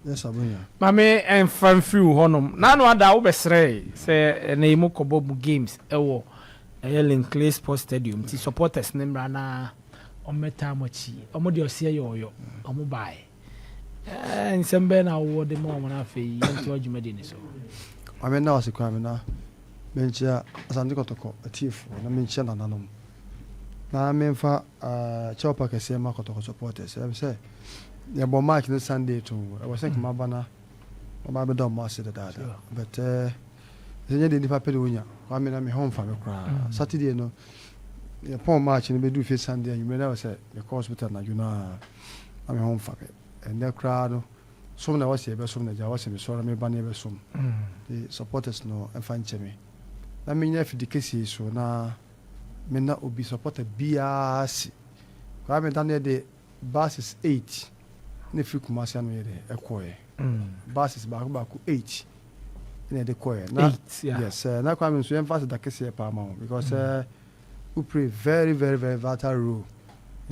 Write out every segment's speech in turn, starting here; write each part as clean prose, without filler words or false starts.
Yes, Abunya. Maame ɛnfa mfiri wo hɔnom. Nanu ada wobɛsrɛ sɛ ɛnɛ yi mo kɔbɔ mu games ɛwɔ ɛyɛ Len Clay Sports Stadium, nti supporters ne mmra na ɔmmɛtaa mo akyi. Ɔmo deɛ ɔseɛ yɛ ɔyɔ ɔmo baeɛ. Nsɛm bɛɛ na wowɔ de ma ɔmo no? Afei yɛnto adwumadi ne so. Maame, na wase kwan mi na menkyia Asante Kɔtɔkɔ atiefoɔ na menkyia nananom na memfa kyɛw pa kɛseɛ ma Kɔtɔkɔ supporters. Ɛm sɛ yɛbɔ match no Sunday to ɛwɔ sɛ nkama ba na ɔba bɛda ɔmo ase dadaada, but ɛsɛ nyɛ deɛ nipa pɛ de wonya. Kwame, na me ho mfa me koraa. Saturday no yɛpɔn match no bɛduru fie Sunday anwummerɛ na ɛwɔ sɛ mekɔ hospital anadwo no a na me ho mfa me. Ɛnnɛ koraa no som na ɛwɔ sɛ yɛbɛsom na gya ɛwɔ sɛ mesɔre meba na yɛbɛsom. The supporters no ɛmfa nkyɛ me na menya afidi kɛseɛ so na mena obi supporter biara si. Kwame, da no yɛde buses eight na ɛfiri Kumase ano yɛde ɛkɔɛ, buses baako baako eight na yɛde kɔɛ na Eight, yeah. Yes, na Kwame nso yɛmfa sɛ da kɛseɛ paa ma wo because wo play very very very vital role,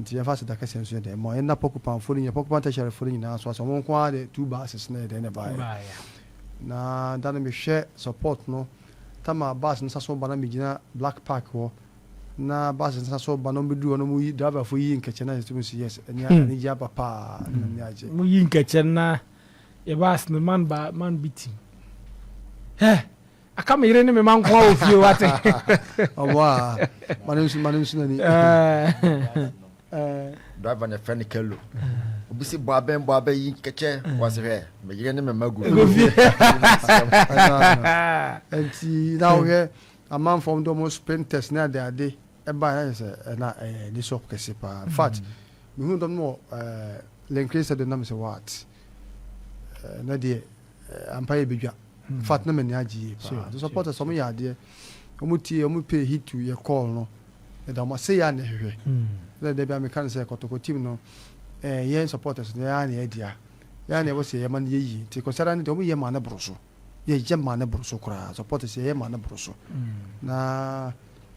nti yɛmfa sɛ da kɛseɛ nso yɛde ma yɛnna Pɔkopanfoɔ no nyina, Pɔkopan tɛhyɛrefoɔ no nyinaa so asɛ ɔmo nko ara de two buses na yɛde ne baeɛ. Baeɛ. Na da no mehwɛ support no tama bus no sa so ba na megyina Black Park hɔ na bus no sa so ba na ɔmbɛduru hɔ na ɔmo yi driverfoɔ yi nkɛkyɛ na yɛsɛ sɛ yes, ɛni anigye aba paa na ani agye. Mo yi nkɛkyɛ na yɛba ase no man ba man bi tim hɛ aka me yere ne me ma nko a wɔ fie wate. Ɔmo a mane nso n'ani. Driver ne fɛ ne kelo obi si bɔ abɛn bɔ abɛn yi nkɛkyɛ wɔsi hwɛ me yere ne me ma gu. Gu fie. Nti na wohwɛ amanfoɔ de ɔmo sprinters ne ade ade ɛbaa na yɛ sɛ ɛna ɛyɛ ani sɔ kɛse paa. In fact, mehu dɔm no wɔ Len Clay Stadium na mesɛ, "What?" Na deɛ ampa yɛ bɛdwa. In fact, na m'ani agye yie paa. So supporters, ɔmo yɛ adeɛ, ɔmo tie, ɔmo pay heed to yɛ call no. Ɛda ɔmo ase yɛ a na ɛhwehwɛ ɛna da bi a meka no sɛ Kɔtɔkɔ team no, yɛn supporters no, yɛn a na yɛdia, yɛn a na yɛwɔ sɛ yɛma no yɛ yie. Nti kɔsara no deɛ, ɔmo yɛ maa ne boro so, yɛyɛ maa ne boro so koraa. Supporters, yɛyɛ maa ne boro so na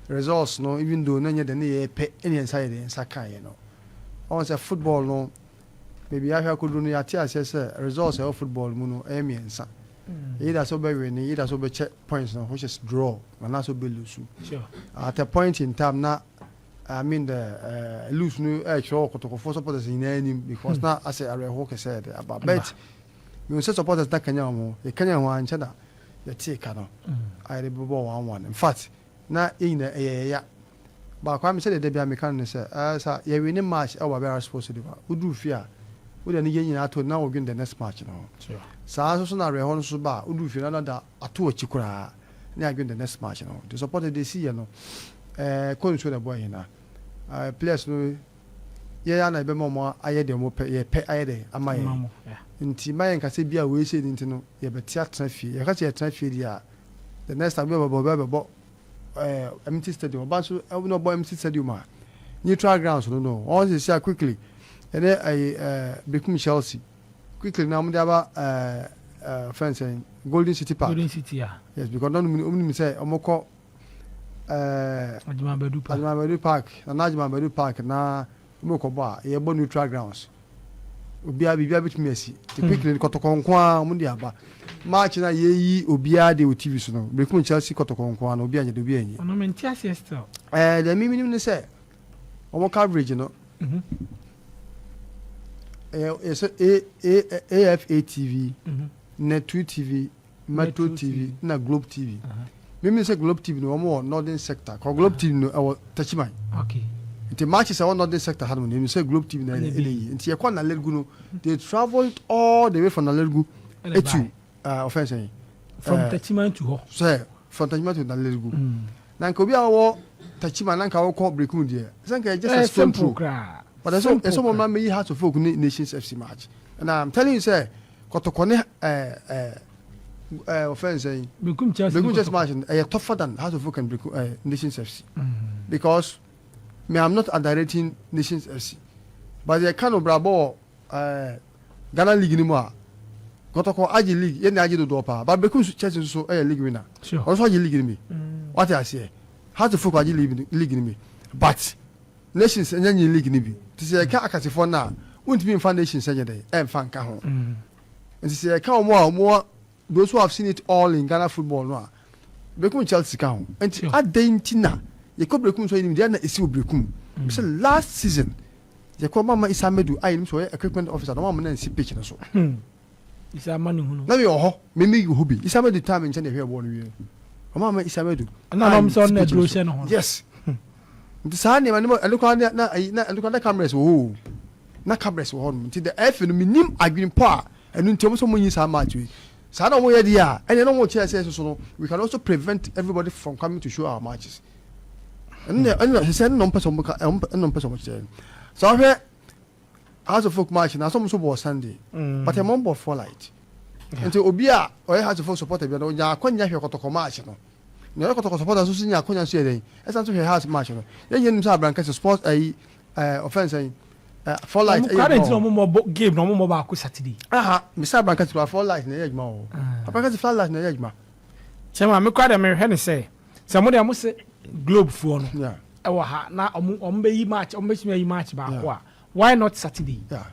results no, even though na nyɛ de ne yɛ pɛ ɛne yɛn nsa yɛ de yɛn nsa kan yɛ no, ɔn sɛ football no, baabi ahwɛ akɔduru no, yɛate aseɛ sɛ results a ɛwɔ football mu no ɛyɛ mmiɛnsa. Either sɛ wobɛwin, either sɛ wobɛkyɛ points no, which is draw, anaasɛ wobɛlose. At a point in time na, I mean, the lose no ɛkyerɛ wɔ Kɔtɔkɔfoɔ supporters nyinaa anim because na asɛ awerɛhoɔ kɛsɛ yɛde aba, but mehu sɛ supporters na kanya wɔn ho, yɛkanya ho ankyɛ na yɛtee ka no a yɛde bɛbɔ 1-1. In fact, na yɛn nyinaa ɛyɛ yɛya baako ami sɛdeɛ dabi a meka no ne sɛ sɛ yɛwin ne match ɛwɔ Baba Yara Sports Stadium a, woduru fie a wode anigye nyinaa ato na wodwen the next match no ho. Saa nso so na awerɛhoɔ no nso ba a, woduru fie no na da ato akyi koraa ne adwen the next match no ho. Nti supporter de si yɛ no kɔ nsuo na ɛbɔ yɛn na players no yɛyɛ ana ɛbɛma ɔmo ayɛ deɛ ɔmo pɛ, yɛpɛ ayɛ dɛ ama yɛn. Nti ma yɛn kasa bi a wei sɛ ni nti no yɛbɛte atena fie. Yɛka sɛ yɛtena fie deɛ a, the next time bɛbɔ bɛbɔ empty stadium. Ɔba nso ɛna ɔbɔ empty stadium a neutral grounds no wɔn sɛ si a quickly ɛne ɛyɛ Bekum Chelsea quickly na wɔn de aba ɛɛ ɛɛ fɛn sɛn, Golden City Park. Golden City a. Yes, because ɔno ɔmo nim sɛ ɔmo kɔ Ajumabadu Park. Ajumabadu Park, Nana Ajumabadu Park na ɔmo kɔ bɔ a yɛbɔ neutral grounds, obiara biribiara bitumi asi. Te quickly Kɔtɔkɔ nko a ɔmo de aba match na yɛyi obiara de wɔ TV so no, Bekum Chelsea Kɔtɔkɔ nko a na obiara nyɛ de obiara nyi. Ɔno mente aseɛ still. Deɛ mímí nim ne sɛ ɔmo coverage no ɛyɛ yɛsɛ A AFA TV, Net 2 TV, Metro Metro TV TV. Na Globe TV. Mímí sɛ Globe TV no, wɔn wɔ northern sector kɔ. Globe TV no ɛwɔ Techiman. Nti matches ɛwɔ northern sector ha no nim sɛ Globe TV na ɛna ɛna bi. yi nti yɛkɔ Nalerigu no, they travelled all the way from Nalerigu ɛna etu bae. Ɔfɛn sɛn From Techiman to hɔ. Sɛ from Techiman to Nalerigu na nka obi a wɔwɔ Techiman na nka wɔkɔ Brekum deɛ, sɛ nka yɛ just a stone simple throw. Koraa. But ɛsɛ Simple ɛsɛ wɔn koraa. ma meyi Hearts of Oak ne Nations FC match, and I'm telling you sɛ Kɔtɔkɔ ne ɛɛ ɛɛ ɛɛ ɔfɛn sɛn Bekum Chelsea. Brekum Ne Chelsea Kɔtɔkɔ. Match no ɛyɛ tougher than Hearts of Oak and Brekum Nations FC because me, I'm not underrating Nations FC, but yɛ ka no brabɔ wɔ Ghana league ni mu a, Kɔtɔkɔ agye league, yɛn na agye dodoɔ paa, but Brekum Chelsea nso ɛyɛ league winner. Ɔno nso agye league ni bi. Wate aseɛ? Hearts of Oak agye league ni bi, but Nations ɛnyɛ nye league ni bi. Te sɛ yɛka akasifoɔ no a, wontumi nfa Nations ɛnyɛ dɛ ɛnfa nka ho. Nti sɛ yɛka wɔn a wɔn those who have seen it all in Ghana football no a, Berekum Chelsea ka ho. Nti adɛn nti na yɛkɔ Berekum so a yɛnim deɛ na ɛsi wɔ Berekum. Mm. Sɛ last season yɛkɔ mama Isa Medu a yɛnim sɛ ɔyɛ equipment officer na ɔma na nsi pitch no so. Isa ama ne hunu. Na meyɛ wɔ hɔ, me me wɔ hɔ bi. Isa Medu time nkyɛn na yɛhwɛ bɔɔl no wie. Ɔma ama Isa Medu. Ɛna na ɔmo sɛ ɔno na aduro hyɛ ne ho. Yes. Nti saa nneɛma no ɛno koraa na na na ɛno koraa na cameras wɔ hɔ o. Na cameras wɔ hɔ nom. Nti the ɛfɛ no menim adwene pɔ a ɛno nti ɔmo sɛ ɔmo nyi saa match wei. Saa na ɔmo yɛ deɛ a ɛnna na ɔmo kyerɛ sɛ soso no we can also prevent everybody from coming to show our matches. Ɛno na ɛno na sɛ ɛno na ɔmo pɛ sɛ ɔmo ka ɛno na ɔmo pɛ sɛ ɔmo kyerɛ. Sɛ ɔhwɛ Hearts of Oak match na asɔm nso bɔ Sunday. But ɛmɔ bɔ four light. Nti obi a ɔyɛ Hearts of Oak supporter bi no ɔnya akwanya hwɛ Kɔtɔkɔ match no. Na ɔyɛ Kɔtɔkɔ supporter nso so nya akwanya nso yɛ dɛn? Ɛsan nso hwɛ Hearts match no. Yɛn nyɛ nim sɛ Abrankɛse sports ɛyi ɛɛ ɔfɛn sɛn ɛɛ four light ɛyɛ adwuma wɔ. Ɔmo bɔ game na ɔmo bɔ baako Saturday. Aha misa Abrankɛse kura four light na ɛyɛ adwuma wɔ. Abrankɛse four light na ɛyɛ adwuma. Kyɛn ma mekura dɛ mehwɛ ne sɛ sɛ mo deɛ mo se Globe foɔ no ɛwɔ ha na ɔmo ɔmo bɛyi match ɔmo bɛtumi ayi match baako a why not Saturday. Yeah.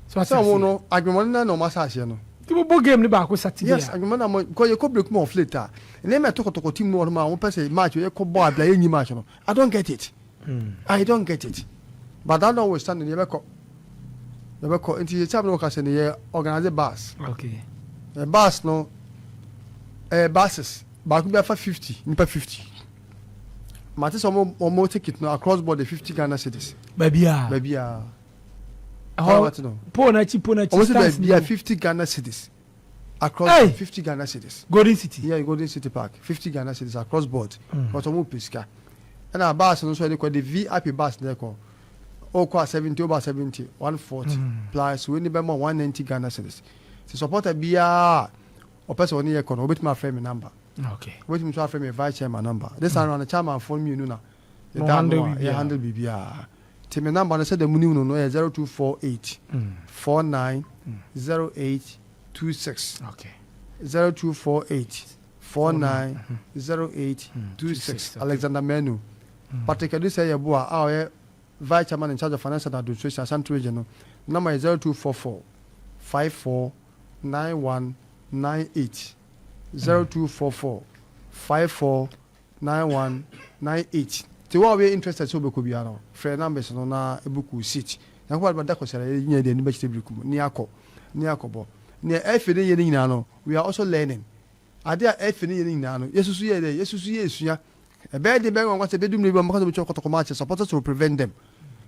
So ati ase. Sɛ ɔmo no adwumɔne na na ɔmo ahyɛ no. Ti mo bɔ game ni baako Saturday. Yes, adwumɔne na mo kɔ yɛ kɔ break mu off late a. Nneɛma ɛto kɔtɔkɔ team no wɔ no ma ɔmo pɛ sɛ match yɛ kɔ bɔ abira yɛ nyi match no. I don't get it. I don't get it. But that notwithstanding yɛ bɛ kɔ. Yɛ bɛ kɔ nti yɛ kyɛ abiri wɔ kasa ni yɛ organize bus. Okay. Ɛ bus no ɛyɛ buses baako bi afa 50 nipa 50. Mate sɛ ɔmo ɔmo ticket no across board 50 Ghana cedis. Baabi a. Baabi a. Ɛhɔ pole n'akyi pole n'akyi. Ɔmo sɛ baabi a 50 Ghana cedis. Across hey! 50 Ghana cedis. Golden City. Yeah, Golden City Park. 50 Ghana cedis across board. But ɔmo pɛ sika. Ɛna bus no nso yɛde kɔ de VIP bus na ɛkɔ. Ɔkɔ a 70, ɔba 70, 140 plus wei ni bɛma 190 Ghana cedis. Sɛ supporter biara ɔpɛ sɛ ɔne yɛ kɔ no, obetumi afrɛ me number. Okay. Obetumi nso afrɛ me vice chairman number. This time round chairman fo mmienu na yɛda ano a yɛ handle biribiara. Nti me number no sɛdeɛ munim no no yɛ 0248 49 08 26. Okay. 0248 49 08 26. Alexander Menu. Patrick Adusɛ Yeboah a ɔyɛ vice chairman in charge of finance and administration Ashanti region no number yɛ 0244 54 91 98. 0244 54 91 98. Nti wo a woyɛ interested sɛ wobɛkɔ biara no, frɛ numbers no na book wo seat. Nyankopɔn adom a da kɔsiara yɛn nyinaa de yɛn ani bɛkyerɛ birikum ne akɔ ne akɔbɔ. Nea ɛfɛ ne yɛ no nyinaa no, we are also learning. Ade a ɛfɛ ne yɛ no nyinaa no, yɛsusu yɛ dɛ, yɛsusu yɛ esua. Ɛbɛyɛ den bɛyɛ nwanwa sɛ ɛbɛdu mmerɛ bi a wɔbɛka sɛ wɔbɛtwa kɔtɔkɔ match, supporters will prevent them.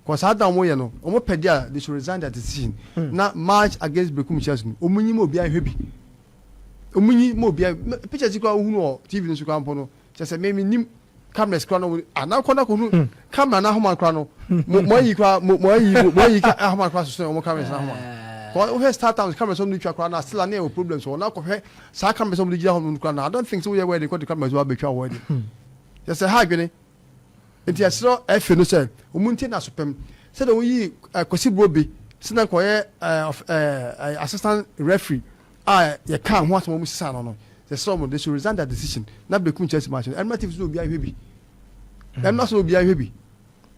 Cause saa da a wɔyɛ no, wɔn pɛ deɛ a, they should resign their decision. Na match against Berekum Chelsea no, wɔn nyi ma obiara nhwɛ bi. Wɔn nyi ma obiara, pictures yi koraa wohunu wɔ TV no so koraa mpo no, kyerɛ sɛ me mennim cameras koraa no wɔn, ah na kɔ na kɔhunu camera no ahoma koraa no, mo mo ayi koraa, mo mo ayi mo ayi ahoma koraa soso wɔn cameras no ahoma. Kɔ wohwɛ Star Times cameras wɔn de twa koraa na still a na yɛwɔ problems wɔ na kɔhwɛ saa cameras wɔn de gyina hɔ no koraa na I don't think sɛ woyɛ wedding kɔ de cameras wɔ abɛtwa wɔ wedding. Kyerɛ sɛ ha adwene. Nti yɛsrɛ FA no sɛ wɔn ntie no asopɛm sɛdeɛ wɔyii Kwasi Brobe sɛ na nka ɔyɛ assistant referee a yɛkaa ho asɛm a wɔn sesaa no no, yɛsrɛ wɔn they should resign their decision na Berekum Chelsea match no ɛmmra TV so na obiara nhwɛ bi. Ɛmmra so na obiara nhwɛ bi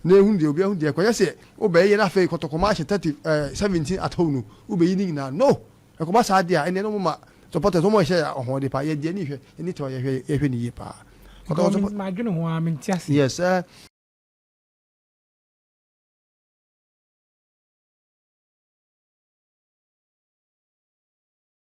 na ehu deɛ obiara hu deɛ ɛkɔyɛ sɛ wobɛyɛ na afei kɔtɔkɔ match 30 17 at home no wobɛyi ne nyinaa no. Ɛkɔba saa deɛ a, ɛnneɛ na wɔma supporters wɔn hyɛ ahoɔden paa. Yɛde ani hwɛ, ani tɔ yɛhwɛ yɛhwɛ ne yie paa. Because madwene ho a mente ase. Yes.